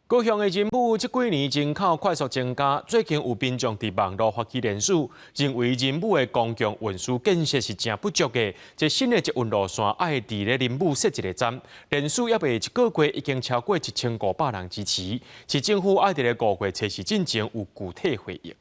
高雄的仁武這幾年人口快速增加，最近有民眾佇網路發起聯署，認為仁武的公共運輸建設是誠不足的，這新的捷運路線愛佇咧仁武設一個站，聯署猶未一個月已經超過1500人支持，市政府愛佇咧5月初四進前有具體回應。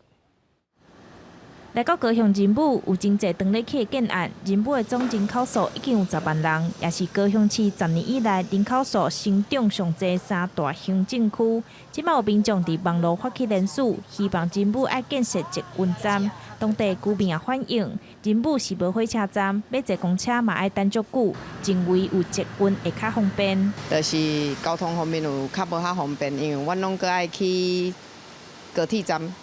來到高雄仁武，有真濟當咧起的建案，仁武的總人口數已經有10萬人，也是高雄市10年以來人口數成長上濟三大行政區。這擺有民眾佇網路發起聯署，希望仁武愛建設捷運站。當地居民也反映，仁武是無火車站，欲坐公車嘛愛等足久，認為有捷運會較方便。就是交通方面有較無遐方便，因為阮攏閣愛去高鐵站，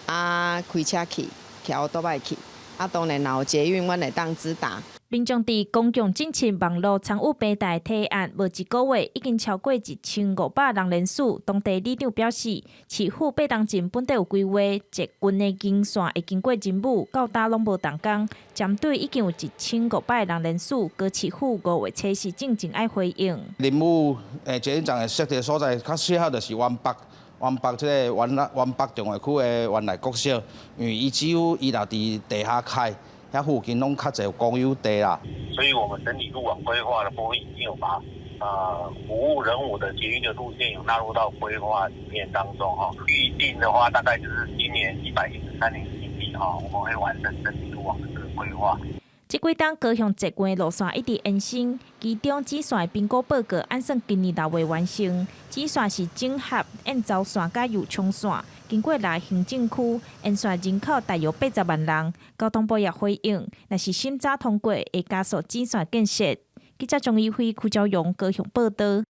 啊開車去。騎歐多擺去，啊，當然若有捷運，阮會當直達。民眾佇公共進行網路參與平台提案，無一個月已經超過1500人聯署。當地里長表示，市府八冬前本底有規劃，捷運的經線會經過仁武，到今攏無動工。針對已經有1500人聯署，高市府5月初四進前愛回應。仁武捷運站的設置所在，較適合就是灣北。灣北這個灣北重劃區的原來國小，因為伊只有伊若佇地下開，遐附近攏較濟公有地啦。所以我們整體路網規劃的部分已經有把服務仁武的捷運的路線有納入到規劃裡面當中哈。預定的話，大概就是今年113年年底哈，我們會完成整體路網的這個規劃。這幾冬高雄捷運的路線一直延伸，其中支線的評估報告按算今年6月完成。支線是整合燕巢線佮右昌線，經過六個行政區，沿線人口大約80萬人。交通部也回應，若是審查通過，會加速支線建設。記者張怡輝、柯昭榮高雄報導。